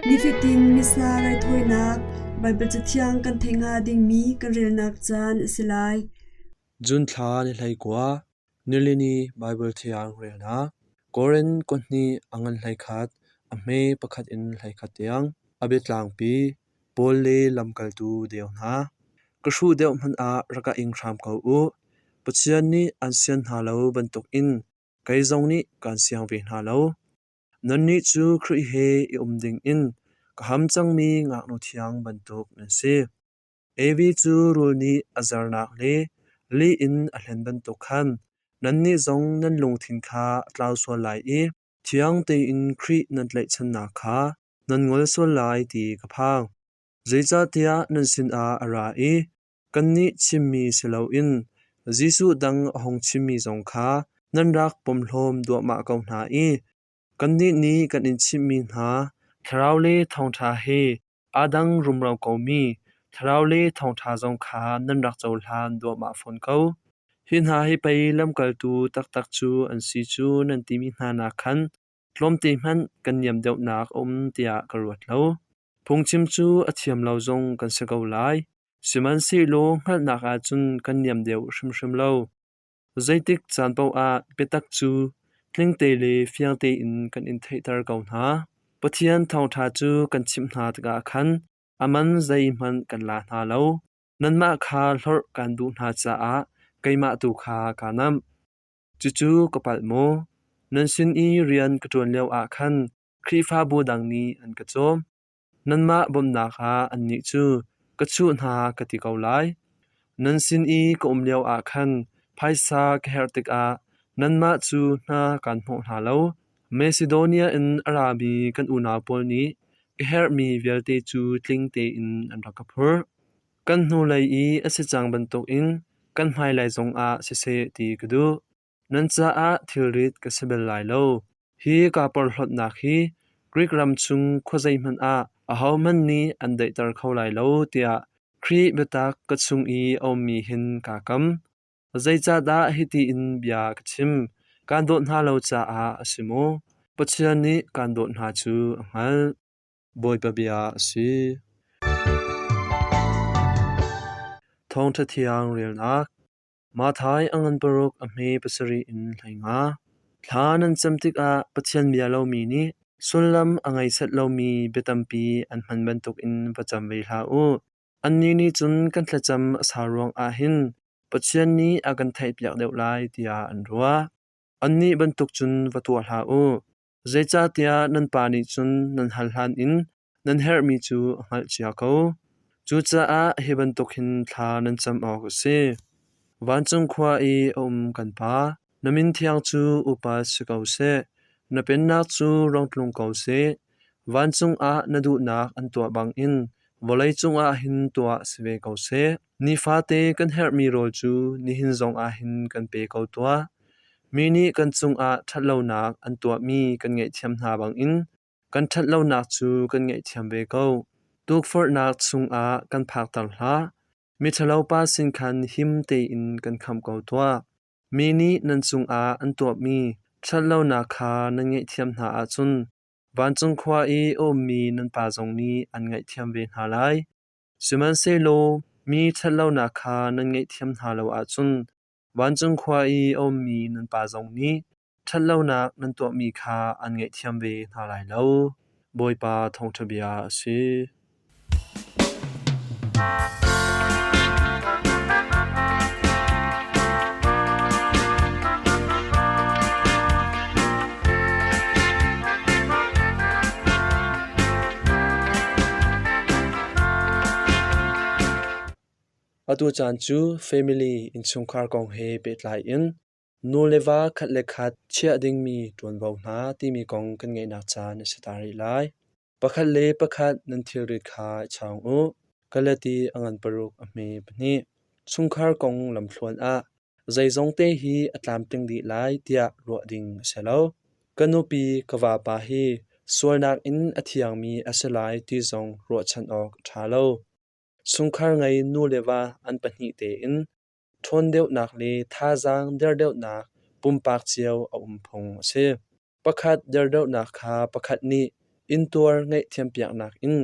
Nifatin Missa raithawinak Baibal Cathiang kan theih hnga dingmi kan relnak caan a si lai. June thla ni 19, nilini Baibal Thiang relnak. Korin kuahnih a ngan 11, a hme pakhat in 11 tiang. A biatlangpi, Paul le lamkaltu deu hna. Ka hruh deuh hmanh ah rak ka ing hram ko u. Pathian nih an sian hna lo bantukin kei zong nih kaan siang ve hna lo. Nannih cu Khrih he i um dingin ka ham cangmi ngaknu thiang bantuk nan si. Evi cu rul nih a zernak le lih in a hlen bantuk khan nannih zong nan lungthin kha a tlau sual lai i thiang tein Khrih nan tlaihchannak kha nan ngol sual lai ti ka phang. Zeicahtiah nan sinah a ra i kannih chimmi si loin Jesuh dang a hung chimmi zong kha nan rak pomhlawm duahmah ko hna i kannih nih kan in chimhmi hna thlarau le thawngṭha he aa dang rumro komi thlarau le thawngṭha zong kha nan rak cohlan duahmah fawn ko. Hi hna hi pei lamkaltu taktak cu an si cu nan timi hna nakkhan tlawmte hmanh kan niam deuhnak a um tiah ka ruat lo. Phungchim cu a thiam lo zong kan si ko lai, sihmanhsehlaw hngalhnak ah cun kan niam deuh hrimhrim lo. Zeitik caan paoh ah biatak cu tlingte le fiang tein kan in theihter ko hna. Pathian thawngṭha cu kan chimh hna tikah khan a man zeihmanh kan la hna lo. Nanmah kha hlorh kaan duh hna caah keimah tu kha kaa namh. Cucu ka palh maw? Nan sin i rian ka ṭuan lioah khan Khrihfabu dang nih an ka cawm. Nanmah bawmhnak ah annih cu ka chuh hna ka ti ko lai. Nan sin i ka um lioah khan phaisa ka herh tikah nanmah cu hna kaan hnawh hna lo. Masidonia in a rami kan unau pawl nih ka herhmi vialte cu tling tein an rak ka phurh. Kan hnulei i a si cang bantukin kan hmailei zongah siseh ti ka duh. Nan caah thilrit ka si bal lai lo. Hi kaa porhlawtnak hi Grik ram chung khuazei hmanh ah ahohmanh nih an daihter kho lai lo tiah Khrih biatak ka chung i a ummi hin kaa kam. Zeicahdah hiti in bia ka chim? Kaan dawt hna lo caah a si maw? Pathian nih kaan dawt hna cu a hngalh. Bawipa bia a si. Thawngṭha thiang relnak. Matthai a ngan paruk a hme pasarih in 15. Thla nan cam tikah Pathian bia lomi nih sullam a ngei set lomi bia tampi an hman bantukin va cam ve hlah u. Annih nih cun kan thlacam a sau ruangah hin Pathian nih a kan theihpiak deuh lai tiah an ruah. Annih bantuk cun va tuah hlah u. Zeicahtiah nan Pa nih cun nan hal hlan in nan herhmi cu a hngalh cia ko. Cucaah hi bantuk hin thla nan cam awk a si. Vancung khua i a um kan Pa, na min thiang cu upat si ko seh. Na pennak cu rung tlung ko seh. Vancung ah na duhnak an tuah bangin vawleicung ah hin tuah si ve ko seh. Nifate kan herhmi rawl cu nihin zongah hin kan pe ko tuah. Mi nih kan cungah ṭhatlonak an tuahmi kan ngaihthiam hna bangin kan ṭhatlonak cu kan ngaihthiam ve ko. Tukforhnak chungah kan phakter hlah. Miṭhalopa sin khan him tein kan khamh ko tuah. Mi nih nan cungah an tuahmi ṭhatlonak kha nan ngaihthiam hna ahcun vancung khua i a ummi nan Pa zong nih an ngaihthiam ve hna lai. Sihmanhsehlaw mi ṭhatlonak kha nan ngaihthiam hna lo ahcun vancung khua i a ummi nan Pa zong nih ṭhatlonak nan tuahmi kha an ngaihthiam ve hna lai lo. Bawipa thawngṭha bia a si. Atu caan cu family innchungkhar kong he pehtlai in nu le va khat le khat chiah dingmi ṭuanvo hna timi kong kan ngeihnak caan a si ta rih lai. Pakhat le pakhat nan thilrit kha i chaung u. Galati a ngan paruk a hme pahnih. Chungkhar kong lamthluan ah zeizongte hi a tlamtling dih lai tiah ruah ding a si lo. Ka nupi ka vapa hi sualnak in a thiangmi a si lai ti zong ruahchan awk a ṭha lo. Chungkhar ngei nu le va an pahnih tein ṭhawn deuhnak le thazaang der deuhnak pumpak cio a um phung a si. Pakhat derdeuhnak kha pakhat nih Inntuar ngaihthiampiaknak in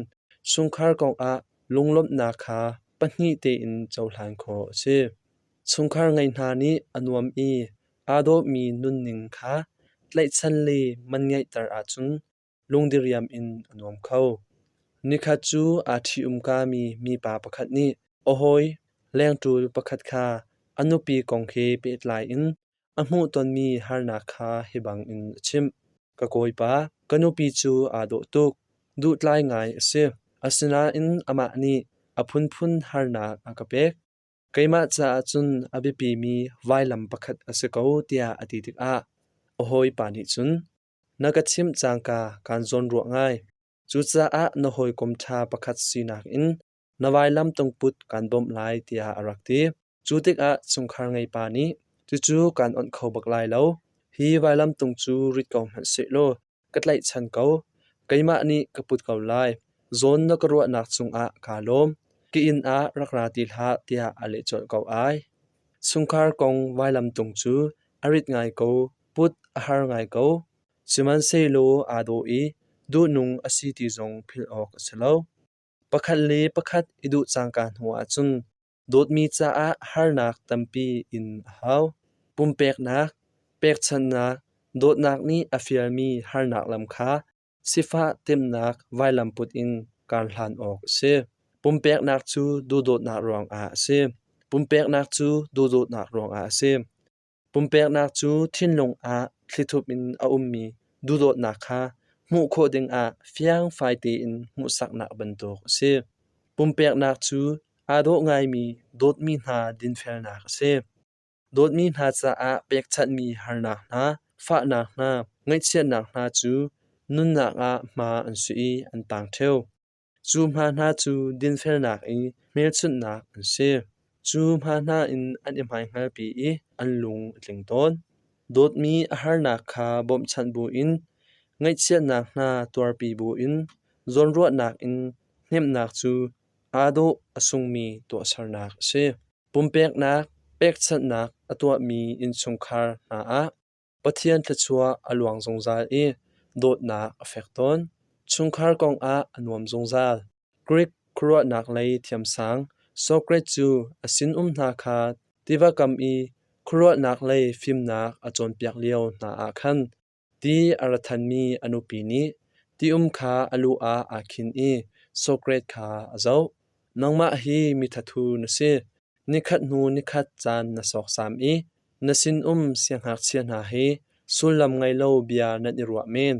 chungkhar kongah lunglawmhnak kha pahnih tein cohlan khawh a si. Chungkhar ngei hna nih a nuam i aa dawhmi nunning kha tlaihchan le man ngeihter ahcun lungdiriam in a nuam kho. Nikhat cu aa ṭhi-umkami mipa pakhat nih a hawi lengṭul pakhat kha a nupi kong he pehtlai in a hmuhtonmi harnak kha hi bangin a chimh. Ka kawipa, ka nupi cu aa dawh tuk. Duhtlai ngai a si. Asinain amah nih a phunphun harnak a ka pek. Keimah caah cun a biapimi vailam pakhat a si ko tiah a ti tikah a hawipa nih cun na ka chimh cangka kaan zawnruah ngai. Cucaah na hawikom ṭha pakhat sinak in na vailam tungput kaan bawmh lai tiah a rak ti. Cu tikah chungkhar ngeipa nih cucu kaan onh kho bak lai lo. Hi vailam tung cu rit ko hmanh sehlaw ka tlaihchan ko. Keimah nih ka put ko lai. Zawn na ka ruahnak cungah kaa lawm. Ka inn ah rak ra ti hlah tiah a leh colh ko ai. Chungkhar kong vailam tung cu a rit ngai ko, put a har ngai ko. Sihmanhsehlaw aa dawh i duhnung a si ti zong philh awk a si lo. Pakhat le pakhat i duh cangka hnu ahcun dawtmi caah harnak tampi in a hau. Pumpeknak, pekchanhnak, dawtnak nih a fialmi harnak lam kha sifah timhnak vailam put in kar hlan awk a si. Pumpeknak cu duhdawtnak ruangah a si. Pumpeknak cu duhdawtnak ruangah a si. Pumpeknak cu thinlung ah thlithup in a ummi duhdawtnak kha hmuh khawh dingah fiangfai tein hmuhsaknak bantuk a si. Pumpeknak cu aa dawh ngaimi dawtmi hna dinfelnak a si. Dawtmi hna caah pekchanhmi harnak hna, fahnak hna, ngaihchiatnak hna cu nunnak ah hma an si i an tang ṭheo. Cu hma hna cu dinfelnak i hmelchunhnak an si. Cu hma hna in an i hmaihngalpi i an lung a tling tawn. Dawtmi a harnak kha bawmhchanh buin, ngaihchiatnak hna tuarpi buin, zawnruahnak in hnemhnak cu aa dawh a sungmi tuahsernak a si. Pumpeknak, pekchanhnak a tuahmi innchungkhar hna ah Pathian thluachuah a luang zungzal i dawtnak a fek tawn. Chungkhar kongah a nuam zungzal. Greek khuaruahnak lei thiamsang Socrates cu a sinum hna kha tiva kam i khuaruahnak lei fimnak a cawnpiak lio hna ah khan ti a ra thanmi a nupi nih ti-um kha a lu ah aa khin i Socrates kha a zoh. Nangmah hi mi thathu na si. Nikhat hnu nikhat caan na sawksam i Na sinum siangngakchia hna hi sullam ngei lo bia nan i ruah men.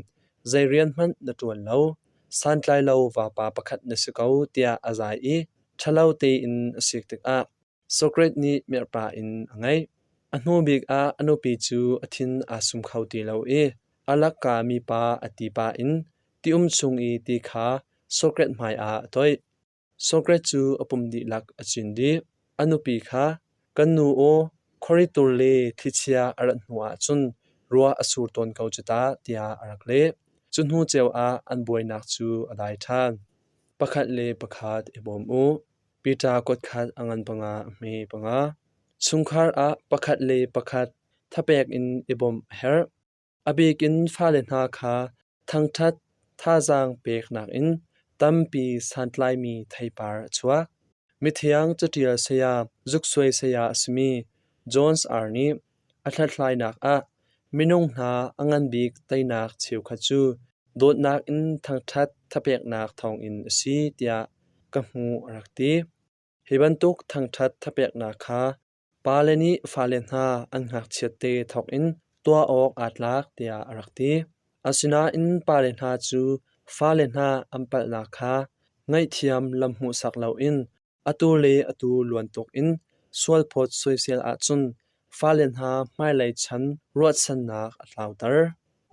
Zei rian hmanh na ṭuan lo. Santlailo vapa pakhat na si ko tiah a zai i ṭhalo tein a sik tikah Socrates nih mirhpa in a ngaih. A hnu bik ah a nupi cu a thin aa sum kho ti lo i a lakka mipa a ti pah in ti-um chung i ti kha Socrates hmaiah a toih. Socrates cu a pum dihlak a cin dih. A nupi kha, "Kan nu aw, khuaritur le thlichia a rat hnu ahcun ruah a sur tawn ko cu ta," tiah a rak leh. Cu hnu ceu ah an buainak cu a dai ṭhan. Pakhat le pakhat i bawm u. Peter kuatkhat a ngan panga a hme panga. Chungkhar ah pakhat le pakhat thapek in i bawmh a herh. A bik in fale hna kha thangṭhat thazaang peknak in tampi santlaimi theipar a chuak. Mithiang caṭial saya zuksuai saya a simi Jones R. nih a hlathlainak ah minung hna a ngan bik teinak cheukhat cu dawtnak in thangṭhat thapeknak thawngin a si tiah ka hmuh a rak ti. Hi bantuk thangṭhat thapeknak kha Pale nih fale hna an ngakchiat te thawkin tuah awk aa tlak tiah a rak ti. Asinain pale hna cu fale hna an palhnak kha ngaihthiam lam hmuhsak loin atu le atu luan tuk in sualphawt soisel ahcun fale hna hmailei chan ruahchannak a tlauter.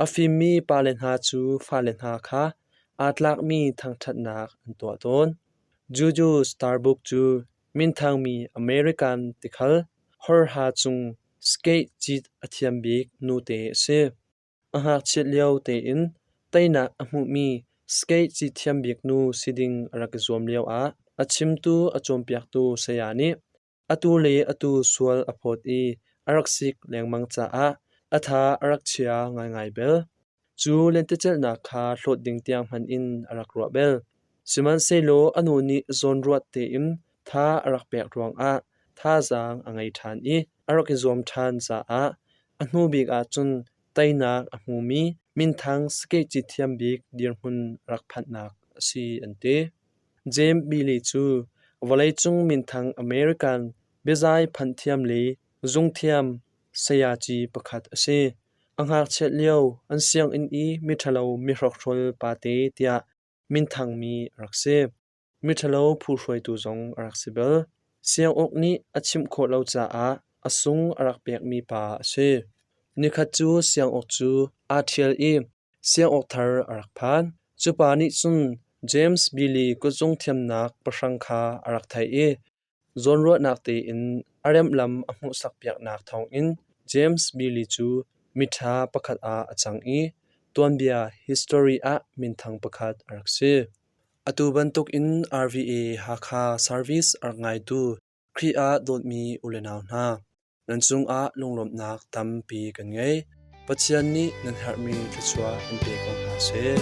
A fimmi pale hna cu fale hna kha aa tlakmi thangṭhatnak an tuah tawn. Juju Starbuck cu Minthangmi American tikhal horha cung skate cit a thiam bik nute a si. A ngakchiat lio tein teinak a hmuhmi skate cit thiam bik nu si ding a rak i zuam lioah a chimtu a cawnpiaktu saya nih atu le atu sual a phawt i a rak sik lengmang caah a tha a rak chia ngaingai bel. Cu lentecelhnak kha hlawt ding tiang hmanh in a rak ruah bel. Sihmanhsehlaw a nu nih zawnruat tein tha a rak pek ruangah thazaang a ngei ṭhan i a rak i zuam ṭhan caah a hnu bik ah cun teinak a hmumi minthang sakehci thiam bik dirhmun a rak phanhnak a si an ti. James Bailey cu vawleicung minthang American biazai phanh thiam le zungthiam sayaci pakhat a si. A ngakchiat lio an sianginn i miṭhalo mihrokhrol pate tiah minthangmi a rak si. Miṭhalo phu hruaitu zong a rak si bal. Sianguk nih a chimh khawh lo caah a sung a rak pekmi pa a si. Nikhat cu sianguk cu aa ṭhial i sianguk thar a rak phan. Cu pa nih cun James Billy kutzung thiamnak pahrang kha a rak theih i zawnruahnak tein a remh lam a hmuhsakpiaknak thawngin James Billy cu miṭha pakhat ah a cang i tuanbia history ah minthang pakhat a rak si. Atu bantukin RVA Hakha service a rak ngaitu Khrih ah dawtmi u le nau hna, nan cungah lunglawmhnak tampi kan ngei. Pathian nih nan herhmi thluachuah in pe ko hna seh.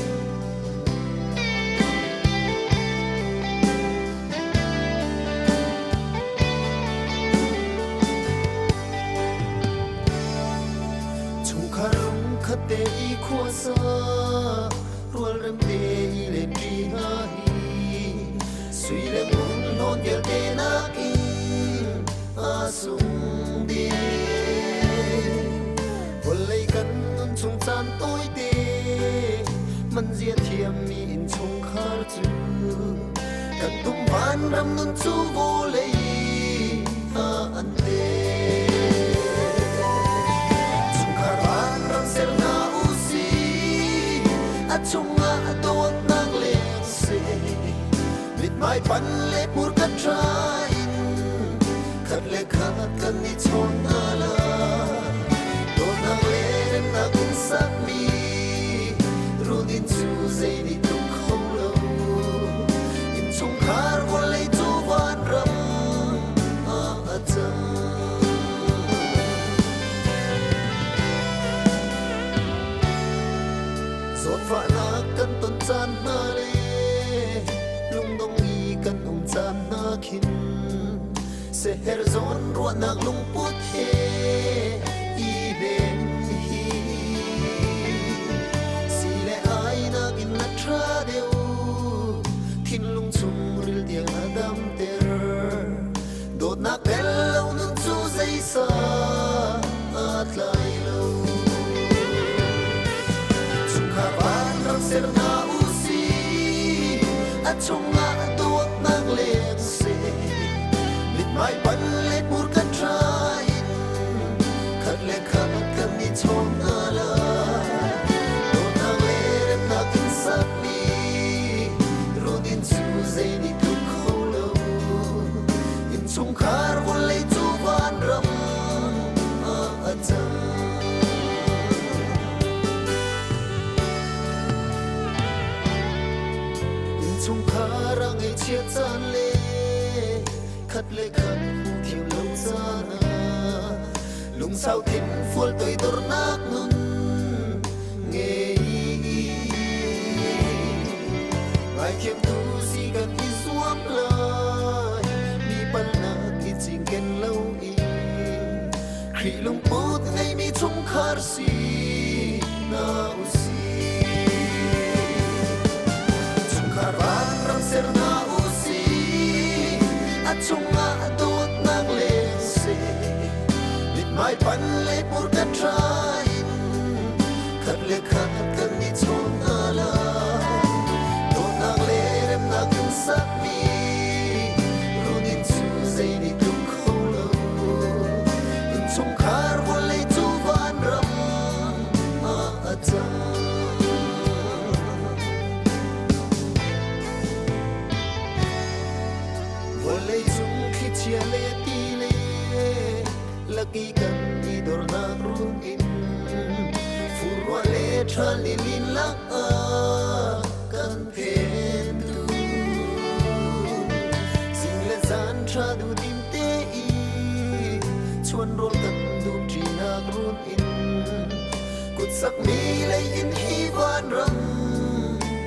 Chungkhar lungkhat te i khuasa rualrem te i len ṭi hna hi sui le ngun hnawn vialte nakin a sung ding. Vawlei kan nun chung caan tawite man zia thiammi innchungkhar cu kan dum vanram nun cu vawlei ah an te. Chungkhar vanram ser hna u si, a chungah dawtnak leng seh. Mithmai pan le hmurka ṭha in khat le khat kan i chawn hna lai. Dawtnak le remnak in sakmi run-inn cu zei nih tluk kho lo. Innchungkhar vawlei cu vanram ah a cang. Zawtfahnak kan ton caan hna le lungdong i kan um caan hna khin seher zawn ruahnak lungput he i hnem hi si le ai nakin na ṭha deuh thinlung chungril tiang a damter dawtnak tel lo nun cu zeisa aa tlai lo chungkhar vanram ser hna u si a chungah dawtnak leng seh mithmai pan le hmurka ṭha in khat le khat kan i chawn hna lai dawtnak le remnak in sakmi run-inn cu zei nih tluk kho lo innchungkhar vawlei cu vanram ah a cang. Innchungkhar a ngaihchiat caan le khat le khat hmuh thiam lo caan ah lungsau thin fual toidornak nun ngei. Ngaithiamtu si kan i zuam lai, mi palnak i cinken lo in Khrih lungput ngeimi chungkhar si hna u sih. Chungkhar vanram ser hna u sih, a chungah dawtnak leng seh. Mithmai pan le hmurka ṭha in khat le khat kan i chawn hna lai. Dawtnak le remnak in sakmi run-inn cu zei nih tluk kho lo. Innchungkhar vawlei cu vanram ah a cang. Vawleicung thlichia le ti le laki kan i dornak run in furruah le ṭhal i lin lak ah kan phen tu zing le zan ṭha duhdim te i chuan rawl kan dum ṭinak run in kut sakmi lei in hi. vanram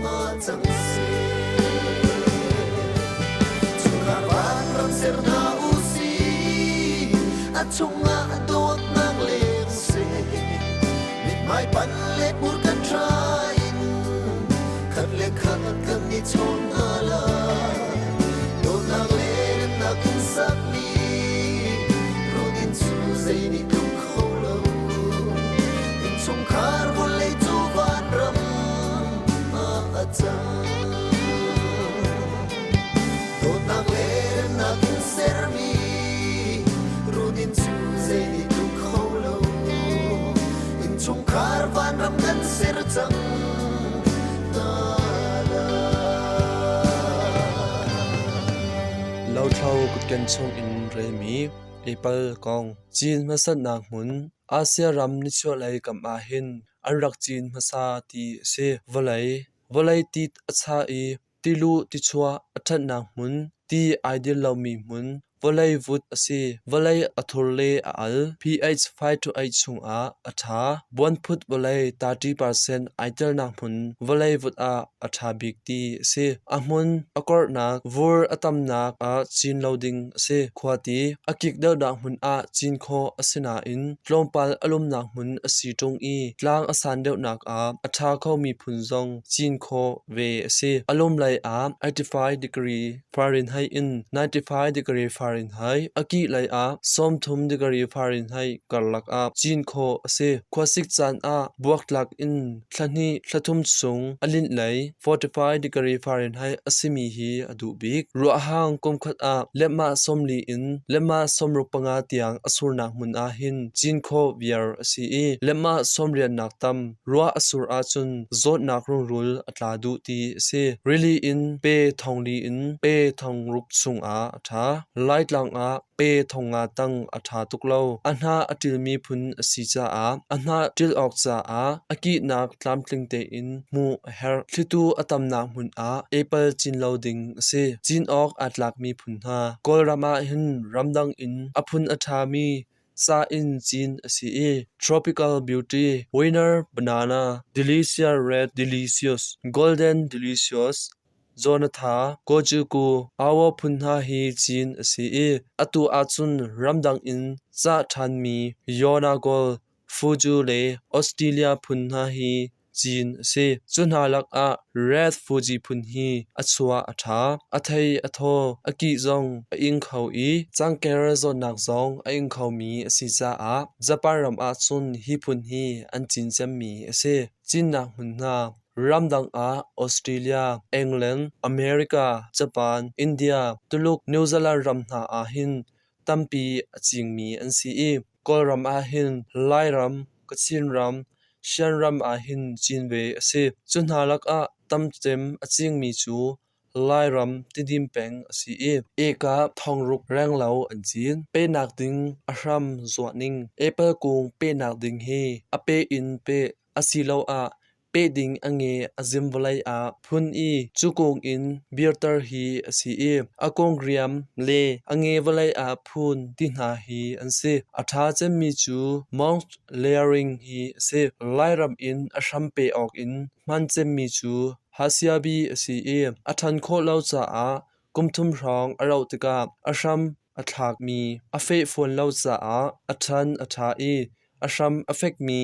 ah cang seh. Chungkhar vanram ser hna u sih, a chungah dawtnak leng seh. Mithmai pan le hmurka ṭha in khat le khat kan i chawn hna lai. Dawtnak le remnak in sakmi rudin cu zei nih tluk kho lo. Innchungkhar vawlei cu vanram ah a cang. Dawtnak le remnak in sermi rudin cu zei nih tluk kho lo. Innchungkhar vanram kan ser cang hna lai. Lothlo kutken chungin relmi Apple kong cin hmasatnak hmun Asia ram nichuahlei kam ah hin an rak cin hmasa ti a si. Vawlei, vawlei tit a chah i tiluh tichuah a ṭhatnak hmun, ti ai dil lomi hmun, vawlei vut a si. Vawlei a thur le a al. pH 5-8 chungah a ṭha. Buanphut vawlei 30% ai telnak hmun vawlei vut ah a ṭha bik ti a si. A hmun a korhnak, vur a tamnak ah cin lo ding a si. Khuati a kik deuhnak hmun ah cin khawh a si nain tlawmpal a lumnak hmun a si ṭung i tlang a san deuhnak ah a ṭha khomi phun zong cin khawh ve a si. A lum lei ah 85 degree Fahrenheit in 95 degree Fahrenheit, a kih lei ah 30 degree Fahrenheit karlak ah cin khawh a si. Khuasik caan ah buaktlak in thla hnih thla thum chung a linh lei 45 degree Fahrenheit a simi hi a duh bik. Ruahhang kumkhat ah lehmah 40 in lehmah 65 tiang a surnak hmun ah hin cin khawh viar a si i lehmah 80 nak tam ruah a sur ahcun zawtnak rungrul a tla duh ti a si. Rili in pe thong li in pe thong ruk chungah a ṭha. Laitlang ah pe thong nga tang a ṭha tuk lo. A hnah a ṭilmi phun a si caah a hnah ṭil awk caah a kihnak tlamtling tein hmuh a herh. Thlitu a tamnak hmun ah apple cin lo ding a si. Cin awk aa tlakmi phun hna. Kawlram ah hin ramdang in a phun a ṭhami sa in cin a si i Tropical Beauty, Winner Banana, Delicious Red Delicious, Golden Delicious, Jonatha, Gojuku, Awo phun hna hi cin a si i atu ahcun ramdang in cah ṭhanmi Yonagol, Fuju le Australia phun hna hi cin a si. Cu hna lakah Red Fuji phun hi a chuah a ṭha, a thei a thaw, a kih zong a ing kho i cangker zawtnak zong a ing khomi a si caah Japan ram ahcun hi phun hi an cin cemmi a si. Cinnak hmun hna Ramdang ah Australia, England, America, Japan, India, Tuluk, New Zealand ram hna ah hin tampi a cingmi an si i Kawlram ah hin Lairam, Kachin ram, Shan ram ah hin cin ve a si. Cu hna lakah tamcem a cingmi cu Lairam Tidim peng a si i eka thongruk renglo an cin. Pehnak ding a hram zuah ning. Apple kung pehnak ding hi a peh in peh asiloah peh ding a nge a zim vawlei ah phun i cu kung in birter hi a si i a kung riam le a nge vawlei ah phun ti hna hi an si. A ṭha cemmi cu Mount Layering hi a si. Lairam in a hram pe awk in hman cemmi cu Hasiabi a si i a ṭhan khawh lo caah kum thum hrawng a rauh tikah a hram a thlakmi a feh fawn lo caah a ṭhan a ṭha i a hram a fekmi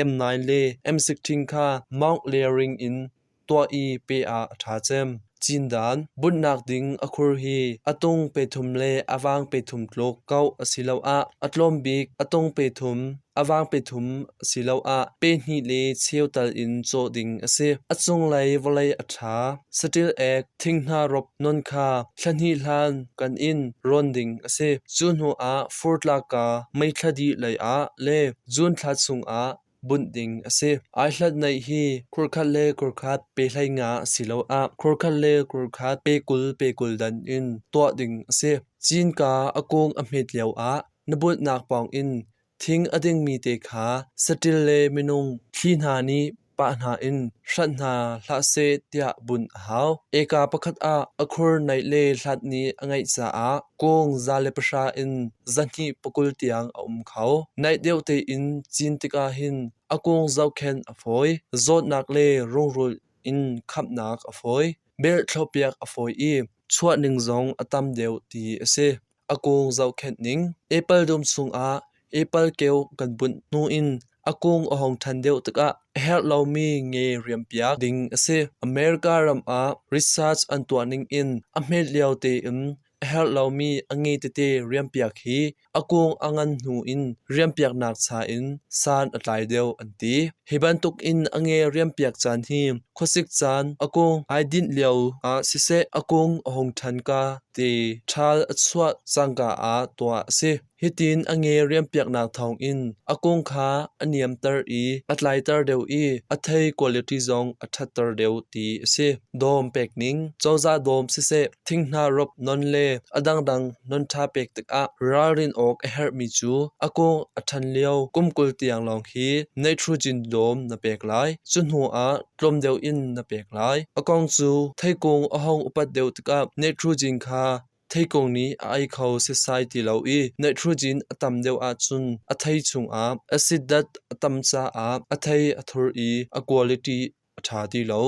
M9 le M16 kha Mount Layering in tuah i pe ah a ṭha cem. Cindan bunhnak ding a khur hi a tung pe thum le a vang pe thum tluk kauh asiloah a tlawm bik a tung pe thum, a vang pe thum asiloah pe hnih le cheu tal in cawh ding a si. A cunglei vawlei a ṭha. Saṭil ek thinghnah rop non kha thla hnih hlan kan in rawn ding a si. Cu hnu ah fur tlakka May thla dih lei ah le June thla chungah bunh ding a si. Aihlat neih hi khurkhat le khurkhat pe 15 asiloah khurkhat le khurkhat pe 20 pe 20 dan in tuah ding a si. Cinka a kung a hmet lioah na bunhnak pawngin thing a dingmi te kha saṭil le minung thli hna nih pah hna in hranh hna hlah seh tiah bunh a hau. Eka pakhat ah a khur naih le hlat nih a ngeih caah kung 110 in 220 tiang a um kho. Naih deuh tein cin tikah hin a kung zohkhenh a fawi. Zawtnak le rungrul in khamhnak a fawi. Belh thloppiak a fawi i chuah ning zong a tam deuh ti a si. A kung zohkhenh ning Apple dum chungah apple keu kan bunh hnu in a kung a hung ṭhan deuh tikah a herh lomi nge riampiak ding a si. America ram ah research an tuah ning in a hmet lio tein a herh lomi a nge tete riampiak hi a kung a ngan hnu in riampiaknak cha in san a tlai deuh an ti. Hi bantuk in a nge riampiak caan hi khuasik caan a kung ai dinh lio ah siseh a kung a hung ṭhan ka ti ṭhal a chuah cangka ah tuah a si. Hitin a nge riampiaknak thawngin a kung kha a niamter i a tlaiter deuh i a thei quality zong a ṭhatter deuh ti a si. Dawm pek ning, cozah dawm siseh, thinghnah rop non le a dangdang non ṭha pek tikah ralrin awk a herhmi cu a kung a ṭhan lio kum 20 tiang lawng hi nitrogen dawm na pek lai. Cu hnu ah tlawm deuh in na pek lai. A kong cu theikung a hung upat deuh tikah nitrogen kha theikung nih a ei kho setsai ti lo i nitrogen a tam deuh ahcun a thei chungah acid dat a tam caah a thei a thur i a quality a ṭha ti lo.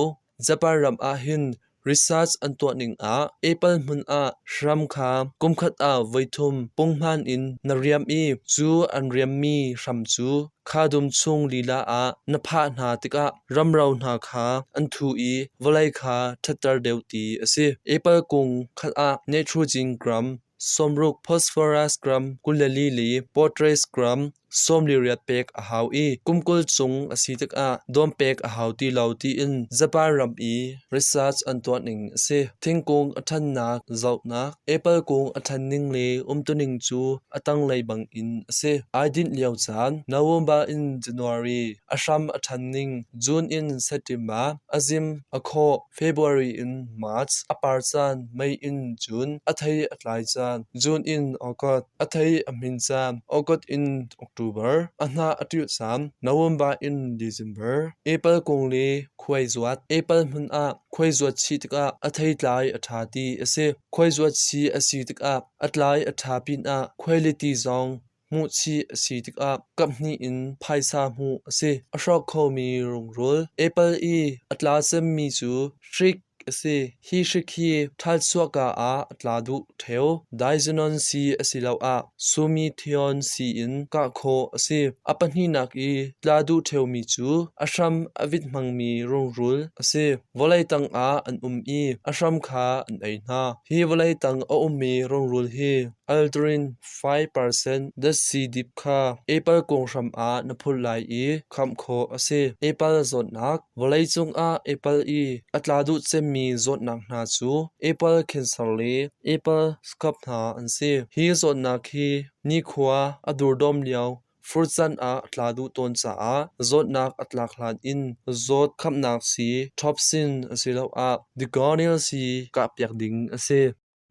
Japan ram ah hin research an tuah ning ah apple hmun ah hram kha kumkhat ah voithum punghman in na riam i cu an riammi hram cu kha dum chung lila ah na phah hna tikah ramro hna kha an thu i vawlei kha ṭhatter deuh ti a si. Apple kung khat ah nitrogen gram 60, phosphorus gram 24 le potash gram 48 pek a hau i kum 20 cung a si tikah dawm pek a hau ti lo tiin Japan ram i research an tuah ning a si. Thingkung a ṭhannak zohnak Apple kung a ṭhan ning le umtuning cu a tanglei bangin a si. Ai dinh lio caan November in January, a hram a ṭhan ning June in September, a zim a khawh February in March, a par caan May in June, a thei a tlai caan June in August, a thei a hmin caan August in October, a hnah a ṭilh caan November in December. Apple kung le khuai zuat Apple hmun ah khuai zuat chih tikah a theitlai a ṭha ti a si. Khuai zuat chih a si tikah a tlai a ṭha pinah khuailiti zong hmuhchih a si tikah kaphnih in phaisa hmuh a si. A hrawk khomi rungrul apple i a tla cemmi cu hrik a si. Hi hrik hi ṭhal chuahka ah a tla duh ṭheo. Diazinon sii asiloah sumithion sii in kah khawh a si. A pahnihnak i tla duh ṭheomi cu a hram a vit hmangmi rungrul a si. Vawlei tangah an um i a hram kha an ei hna. Hi vawlei tang a ummi rungrul hi aldrin 5% datsi dip kha apple kung hram ah na phulh lai i khamh khawh a si. Apple zawtnak Vawleicung ah apple i a tla duh cemmi zawtnak hna cu apple cancer le apple scab hna an si. Hi zawtnak hi nikhua a durdawm lio furcan ah a tla duh tawn caah zawtnak a tlak hlan in zawt khamhnak sii Topsin asiloah Degonil sii kahpiak ding a si.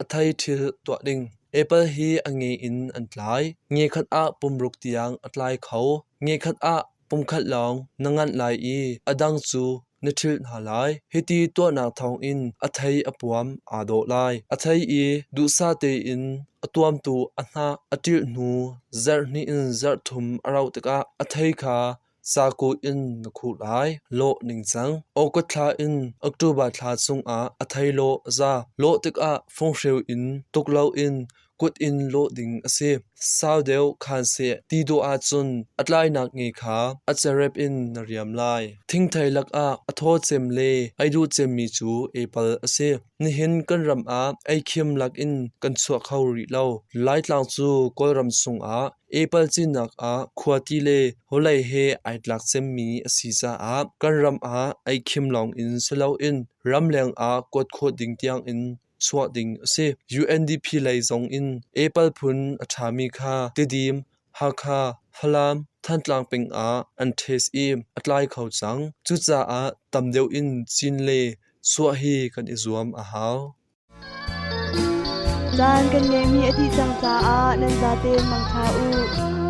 A thei ṭhil tuah ding. Apple hi a nge in an tlai. Nge khat ah pumruk tiang a tlai kho. Nge khat ah pumkhat lawng na nganh lai i a dang cu na ṭhilh hna lai. Hiti tuahnak thawngin a thei a puam aa dawh lai. A thei i duhsah tein a tuamtu a hnah a ṭilh hnu zarh hnih in zarh thum a rauh tikah a thei kha Caku in na khuh lai. Lawh ningcang. August thla in October thla chungah a thei lawh a za. Lawh tikah funghreu in tuk loin kut in lawh ding a si. Sau deuh khaan seh ti duh ahcun a tlainak nge kha a cerep in na riam lai. Thingthei lakah a thaw cem le ei duh cemmi cu apple a si. Nihin kan ram ah eikhim lakin kan chuah kho rih lo. Laitlang cu Kawlram chungah Apple cinnak ah khuati le vawlei he ai tlak cemmi a si caah kan ram ah eikhim lawngin si loin ramleng ah kuat khawh ding tiangin chuah ding a si. UNDP lei zong in apple phun a ṭhami kha Tidim, Hakha, Falam, Thantlang peng ah an test i a tlai kho cang. Cucaah tam deuh in cin le chuah hi kan i zuam a hau. Caan kan ngeihmi a dih cang caah nan zatein mangṭha u.